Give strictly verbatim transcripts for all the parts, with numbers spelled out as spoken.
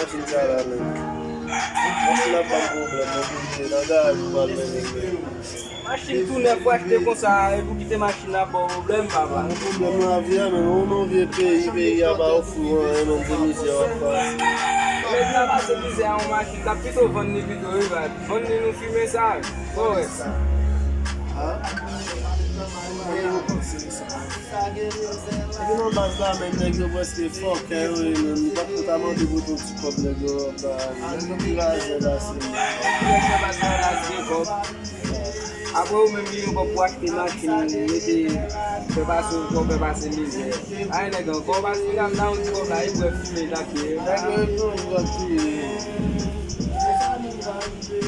Machin sa la menm. Machin ap ban m pwoblèm, mwen pou m te nan garaj pou m al mennen l. Machin tou nèf w achte konsa, epi w kite machin ap ba w pwoblèm, papa. Yon pwoblèm lavi a, men ou nan vye peyi, peyi a pa ofri w anyen, menm se mizè w ap pase. Nèg la pase mizè a yon machin, l ap pito vann li pito, wi, baz. Vann li nou fimen sa, wi. Bon, wè. Ha? Epi nan baz la menm, nèg yo prèske fòkè yo ye menm. Nou pa t konn ta mande pou yon ti kòb nèg yo ap ba nou. Nèg yo pi razè la se. Apre ou menm gen yon kòb pou achte machin, mete, fè pase yon kòb, fè pase mizè. Ay nèg ankò, paske la m nan yon ti kòb la, e bwè fimen l ap ye. Nèg yo toujou ap touye.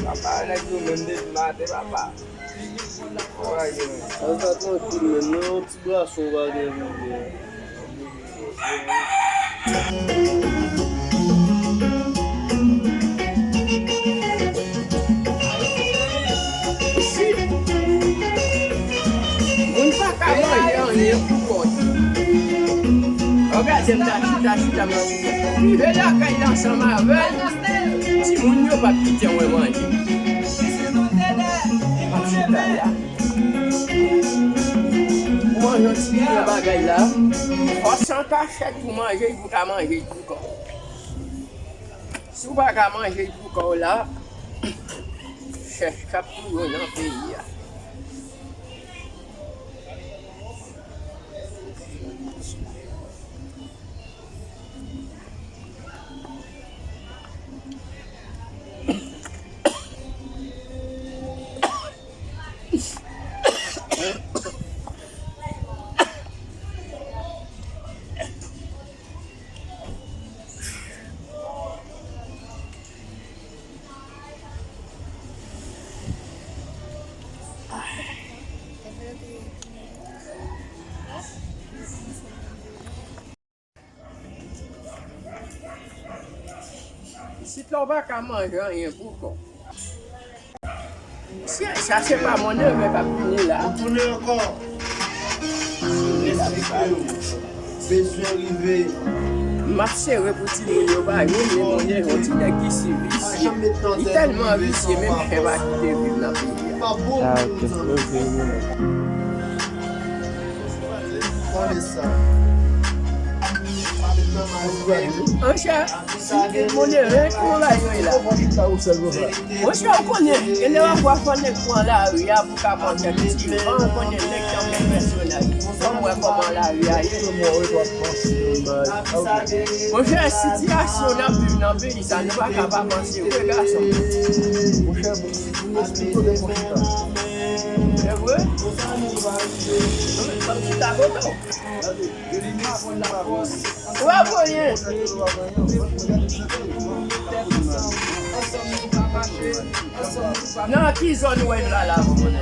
Papa, nèg yo menm depi maten, papa. Sa, sa trankil, men non, yon ti bwason pa gen pou bwè. Moun pa ka manje anyen pou kò l. Ou gade m ta chita, chita, m rive lakay la ansanm avè l. Timoun yo p ap kite mwen manje. M ap chita la. Pou manje yon ti byen bagay la, fò san kachèt pou manje, pou ka manje pou kò. Si w pa ka manje pou kò w la, chèch k ap touye w nan peyi a. Isit la, w pa ka manje anyen pou kò w. Sa, se pa mon nevè k ap vini la. Ou tounen ankò. Esplike yo. Bezwen rive. M ap sere pou timoun yo pa jwenn, men mon nevè, yon ti nèg ki sivis. Li tèlman visye, menm chen pa kite viv nan peyi a. Ah, ok. Ok, ok. Monchè, monchè, ou konnen, gen lè w ap wè fò nèg pran lari a pou ka pran kèk ti van, ou konnen nèg tankou pèsonaj. Ou wè kòman lari a ye. Monchè, sitiyasyon n ap viv nan peyi sa, nou pa ka pa panse vre, gason. Monchè, bon, si pou nou esplike w de konfita. Se vre? Kòm chita kote w. Ou pa pou anyen. Nan ki zòn ou wè nou la, la, bon, mwen?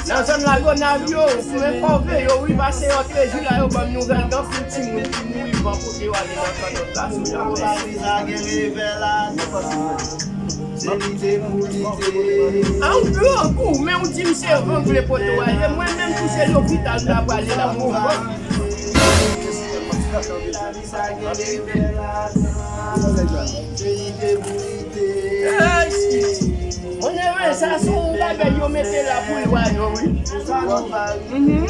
Nan zòn Lagonav yo, men fò w veye yo, wi, pase yo trezi la, yo ban m nouvèl, gen anpil timoun ki mouri, van pote yo ale nan kanot la, sou la. A, ou grangou, men ou di m se van k vle pote w ale. Mwen menm tou se lopital m ta prale la, mwen van. Ey, mon nevè, sa se yon bagay yo mete la pou lwa yo, wi. Mhm.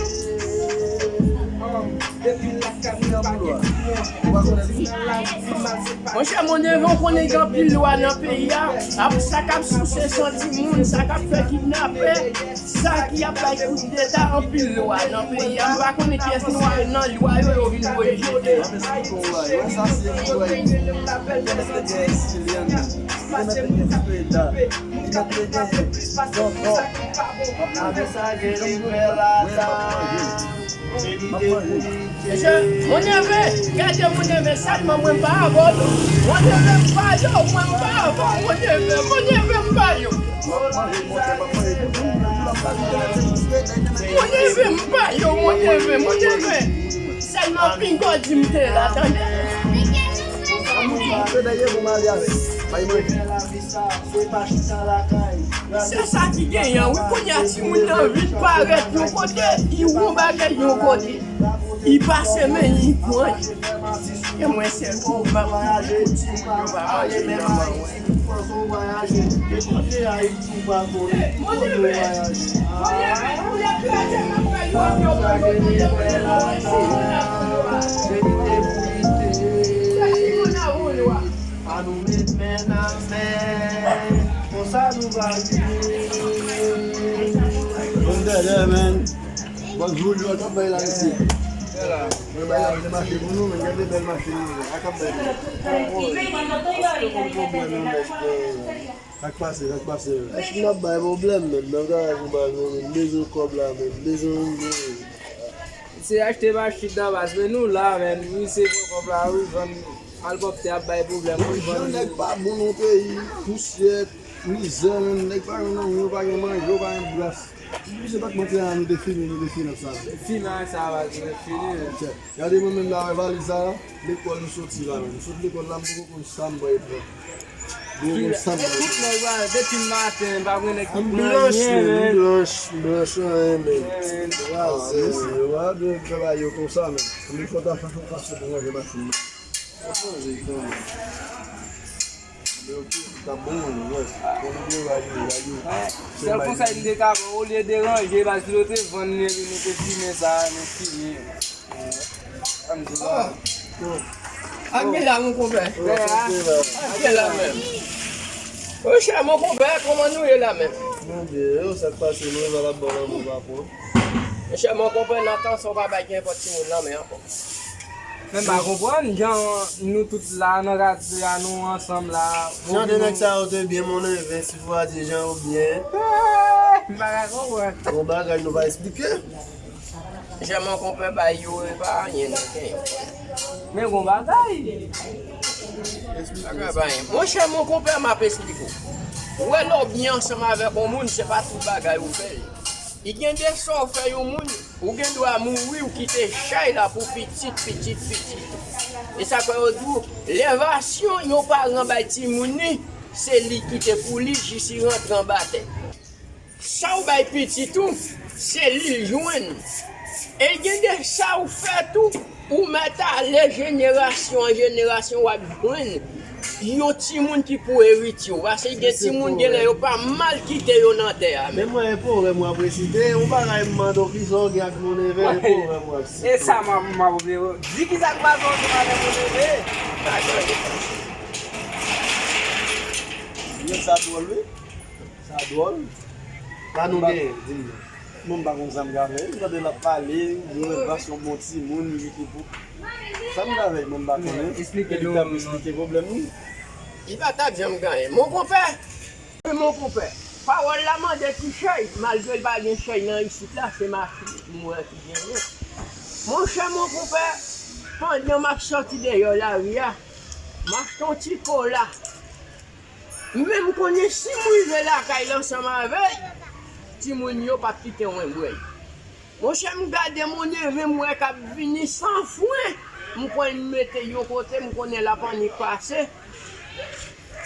Monchè, mon nevè, ou konnen gen anpil lwa nan peyi a. Ap, sa k ap souse san timoun, sa k ap fè kidnapè, sa ki ap bay koudeta, anpil lwa nan peyi a. M pa konnen kiyès lwa nan lwa yo, yo vin voye jete. Mesye, mon nevè, gade mon nevè, sèlman mwen m pa avè w. Mon nevè m pa yo, mwen m pa avè w, mon nevè, mon nevè m pa yo. Mon nevè m pa yo, mon nevè, mon nevè. Sèlman pinga w di m te la, tande. Se sa ki genyen, wi, kounye a timoun nan vin parèt yon kote, li wè yon bagay yon kote. Li pase men li pran. E mwen sèl pou m pa vwayaje, ti m pa ale menm Ayiti, m panse w vwayaje. E kote Ayiti w pa konnen? Kote w vwayaje? Sa gen li fè la, sa gen li te pou li te. A nou met men nan men, konsa nou va rive. Bon dèdè, men. Bon, Julio, sa bay la, mesye. Mwen bay la, se mache pou nou, men gade bèl machin nou, a k ap bay nou. Sa k pase, sa k pase? Machin nan bay pwoblèm, men nan garaj ou bay nou, men bezwen kòb la, men bezwen rive. Se achte machin nan baz, men nou la, men misye pran kòb la, wi, vann albòm te ap bay pwoblèm pou vann. Jan nèg pa bon nan peyi, pousyè, mizè, men nèg pa gen anyen, yo pa gen manje, yo pa gen bras. Misye pa t manti a, nou te fini, nou te fini ak sa. Fini ak sa, baz, nou te fini. Gade mwen menm la, wè valiz sa, lekòl m soti la, men m sot lekòl la, m poko konn sa m pral pran. Tout nèg la, depi maten, pa gen nèg ki pran anyen, men. M blanch, men. M blanch, anyen, men. Men, kraze, men. Yo pa dwe travay yo konsa, men. Mwen fò ta fè yon fason pou ranje machin nan. Fò ranje kanmenm. Men ok, ta bon, men, wè. Bon, nou te rayi, rayi. Sèl konsèy m te ka ba w, olye deranje, paske nou te vann li, epi nou te fimen sa, nou fimen. Ak gen la, mon konpè. Ak gen la menm. Monchè, mon konpè, kòman nou ye la menm? Nou byen, yo, sa k pase, nou la, la, bon, bon, bon. Monchè, mon konpè, nan tan sa, w pa bay gen nenpòt timoun nan men ankò. Men m pa konprann, jan nou tout la, nan radyo a, nou ansanm la. Jan de nèg sa yo te byen, mon nevè, si w a di jan yo byen. M pa ka konprann. Bon bagay, nou va eksplike. Jèman konpè bay yo, e pa anyen non, gen yo. Men gon bagay. Bagay pa anyen. Monchè, mon konpè, m ap esplike w. Ou wè lè w byen ansanm avèk yon moun, se pa tout bagay ou fè l. I gen de sa w fè yon moun, ou gen dwa mouri, ou kite chay la pou pitit, pitit, pitit. E sa k fè yo di w, lèvasyon yon paran bay timoun li, se li ki te pou li jis li rantre anba tè. Sa w bay pitit ou, se li l jwenn. E gen de sa w fè tou, ou mèt ale jenerasyon an jenerasyon, w ap jwenn yon timoun ki pou eritye w. Paske gen timoun, gen lè yo pa mal kite yo nan tè a menm. Men mwen, e powèm w ap resite, yon bagay m mande w, kisa w gen ak mon neve, e powèm w ap site. E sa m ap, m ap di, kisa k pase ansanm avèk mon neve? Sa chanje. Yo, sa dwòl, wi. Sa dwòl. Sa nou genyen, di m non. Mwen m pa konn sa m ka fè. M tande l ap pale, yon levasyon bon timoun, li te pou. Sa m ka fè, mwen m pa konnen. Esplike nou. Epi t ap esplike pwoblèm li. Li pa t ap janm gen anyen. Mon konpè, wi, mon konpè. Pawòl la mande ti chèy, malgre l pa gen chèy nan isit la, se machin m wè ki genyen. Monchè, mon konpè, pandan m ap sòti deyò lari a, m achte yon ti kola. Men m konnen si m rive lakay la ansanm avè l, timoun yo p ap kite mwen bwè l. Monchè, m gade mon neve m wè k ap vini san fren. M pran l m mete l yon kote, m konnen l ap annik pase.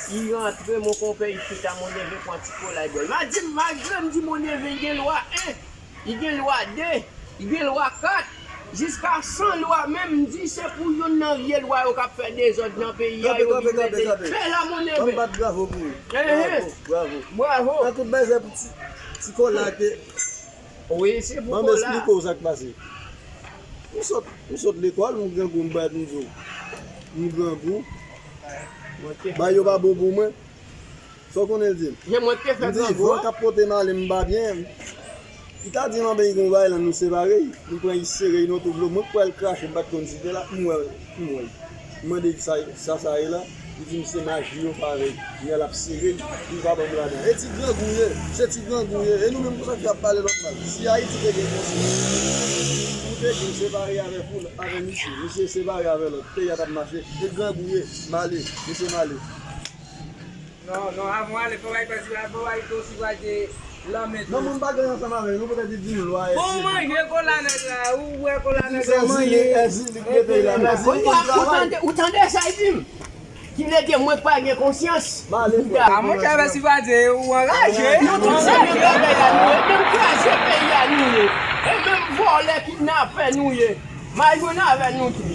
Li rantre, mon konpè, li chita, mon neve pran ti kola l bwè. M a di, malgre m di mon neve l gen lwa en, li gen lwa de, li gen lwa kat, jiska san lwa menm, m di se pou youn nan vye lwa yo k ap fè dezòd nan peyi a, yo vin mete l. Kanpe, kanpe, kanpe, kanpe. Fè la, mon neve. Ban m bat bravo pou ou. Enhen. Bravo, bravo. Bravo. Nan tout bagay, se pou ti, ti kola ke. Wi, se pou kola. Ban m esplike w sa k pase. M sot, m sot lekòl, m grangou, m bat m di w. M grangou. Bagay yo pa bon pou mwen. Sa w konnen l di m? Li di, van k ap pote m ale, m pa byen. Li ta di m, anben, li gen yon bagay la, nou separe. Li pran, li sere, li nan tout dlo. Mwen k pral krache, m pa t konn si te la, m wè, m wè. M mande sa, sa, sa ye la. Li di m se maji yo fè avè l. Kounye a l ap sere l. Li pa ban m ladan. E ti grangou ye. Se ti grangou ye. E nou menm konsa k ap pale lòt mal. Si Ayiti te gen konsa, ou te di m separe avèk ou, avè misye. Misye separe avè lòt. Peyi a t ap mache. E grangou ye. M ale. Misye m ale. Non, non, avan w ale, fò w al pase, fò w al tou sipòte lanmè tou. Non, mwen m pa gen ansanm avè l, nou poutèt li di m lwa Èzili. Bon, manje kola nèg la, ou bwè kola nèg la, manje. Èzili, Èzili ki mete la, Èzili konn travay. Ou tande, ou tande sa l di m? Ki vle di mwen k pa gen konsyans. M ale, frè. A, mwen ka fè sipòte, ou anraje. Nou tout se menm bagay la nou ye, menm kraze peyi a nou ye. E menm vòlè, kidnapè nou ye. M al jwenn avè nou tou.